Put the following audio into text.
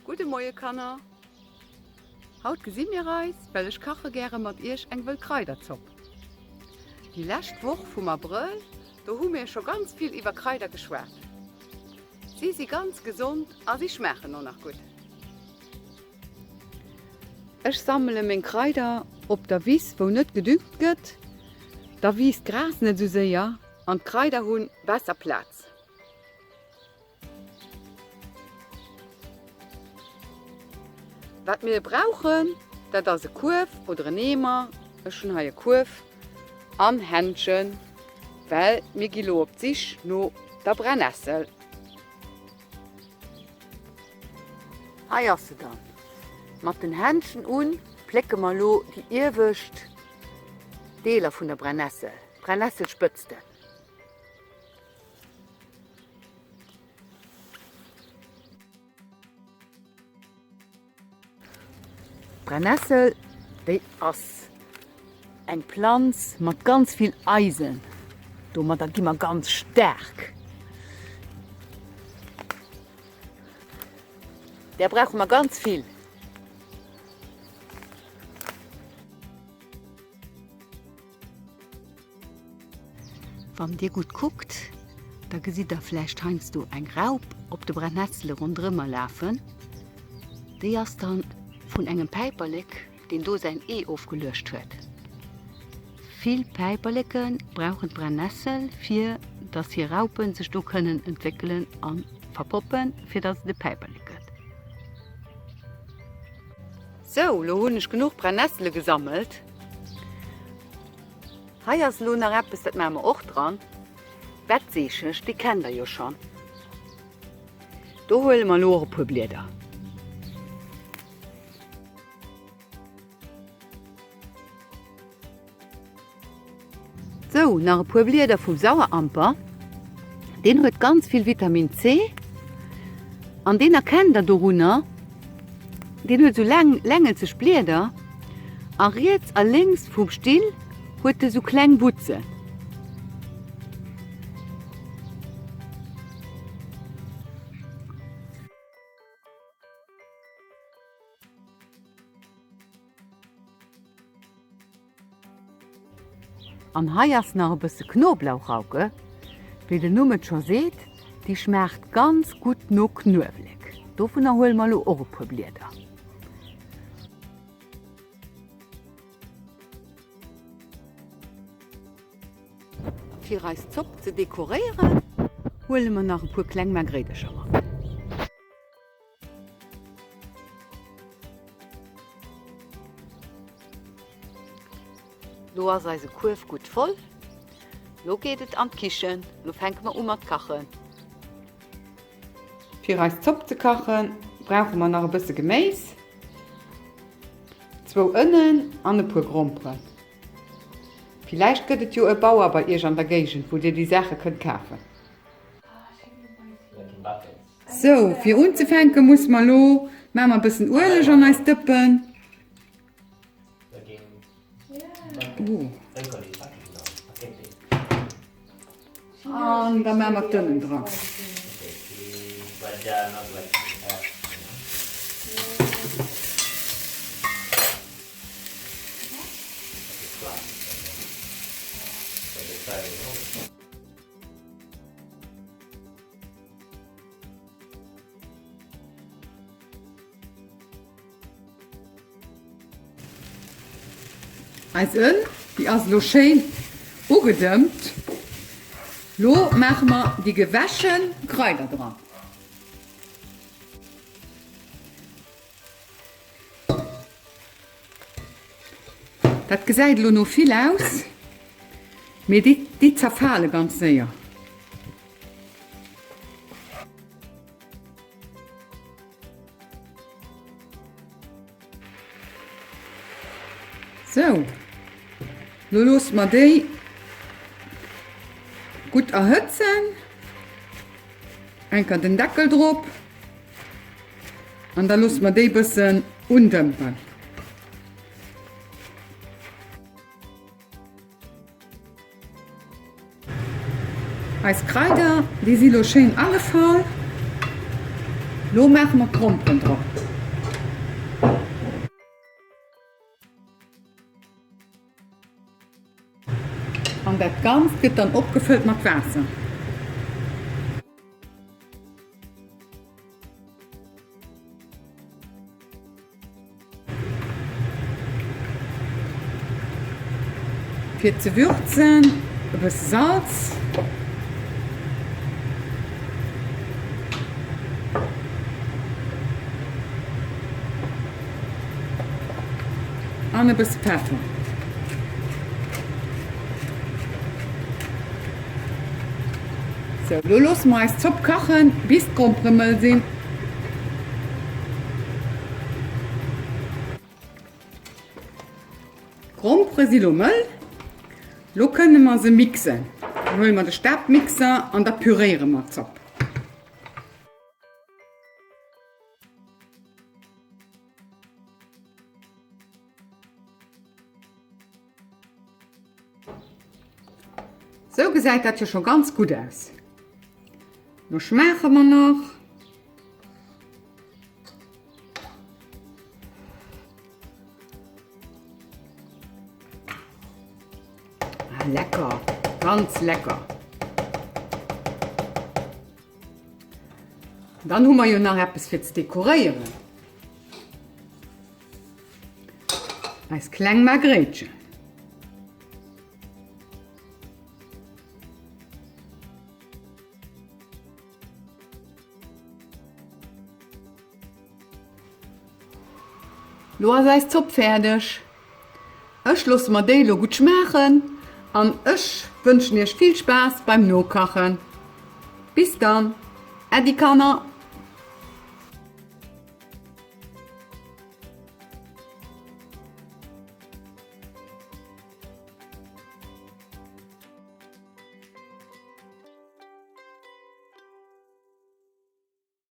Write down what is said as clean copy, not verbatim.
Gudde Moie Kanner! Haut gesi mir eis, well ech kache gäre mat iech eng Wëllkraiderzopp. Déi lescht Woch vum Abrëll, do hu mir scho ganz vill iwwer Kraider geschwat. Si si ganz gesond a si schmaachen och nach gutt. Ech sammele meng Kraider op der Wiss wou net gedüngt gëtt, da wiisst d'Gras net esou séier an d'Kraider hunn besser Plaz. Wat mir brauchen, dat ass e Kuerf oder en Eemer, ech hunn hei e Kuerf, an Händschen, well mir gi lo op d'Sich no der Brennessel. Hei ass se dann. Mat den Händschen un plécke mer lo déi iewescht Deeler vun der Brennessel, d'Brennesselspëtzten. D'Brennessel, déi ass eng Planz mat ganz vill Eisen. Domadder gi mer ganz staark. Där brauche mer ganz vill. Wann dir gutt kuckt, da gesitt der vläicht heiansdo eng Raup op de Brennessele ronderëmmer lafen. Déi ass dann vun engem Päiperlek, deen do säin Ee ofgeluecht huet. Vill Päiperleke brauchen d'Brennessel, fir dass hir Raupen sech do kënnen entwéckelen a verpoppen, fir dass et e Päiperlek gëtt. Sou, lo hunn ech genuch Brennessele gesammelt. Hei ass elo nach eppes, dat maache mer och dran. D'Bettseechecht, déi kennt der jo schonn. Do huele mer elo och e puer Blieder. Sou, nach e puer Blieder vum Saueramper. Deen huet ganz vill Vitamin C an deen erkennt der dorunner, deen huet sou laang längelzeg Blieder a riets a lénks vum Still huet e sou kleng Butzen. An hei ass nach e bësse Knoblauchrauke, wéi den Numm et scho seet, déi schmaacht ganz gutt no Knuewelek. Dovunner huele mer elo och e puer Blieder. Fir eis Zopp ze dekoréieren, huele mer nach e puer kleng Margréidercher mat. Lo ass eise Kuerf gutt voll. Lo geet et an d'Kichen. Lo fänke mer u mat kachen. Fir eis Zopp ze kachen, brauche mer nach e bësse Geméis, zwou Ënnen an e puer Gromperen. Villäicht gëtt et jo e Bauer bei iech an der Géigend, wou dir déi Saache kënnt kafen. Sou, fir unzefänke musse mer elo, maache mer e bëssen Ueleg an eist Dëppen. An da maache mer d'Ënnen dran. Eis Ënn, déi ass elo schéin ugedëmpt. Lo maache mer déi gewäsche Kraider dran. Dat gesäit elo no vill aus, mee déi zerfale ganz séier. Sou, lo loosse mer déi gutt erhëtzen. Enker den Deckel drop an da loosse mer déi bëssen undëmpen. Eis Kraider, déi si lo schéin agefall. Lo maache mer d'Gromperen drop. An dat Ganzt gëtt dann opgefëllt mat Waasser. Fir ze würzen e bësse Salz. An e bësse Peffer. Sou, lo loosse mer eis Zopp kachen, bis d'Grompere mëll sinn. D'Grompere si lo mëll, lo kënne mer se mixen. Da huele mer de Stabmixer an da püréiere mer d'Zopp. Sou gesäit dat jo scho ganz gutt aus. Lo schmaache mer nach. Ah, lecker, ganz lecker. Dann hu mer jo nach eppes fir ze dekoréieren. Eis kleng Margréitchen. Lo ass eis Zopp fäerdeg. Ech loosse mer déi lo gutt schmaachen an ech wënschen iech vill Spaass beim Nokachen. Bis dann, Äddi Kanner!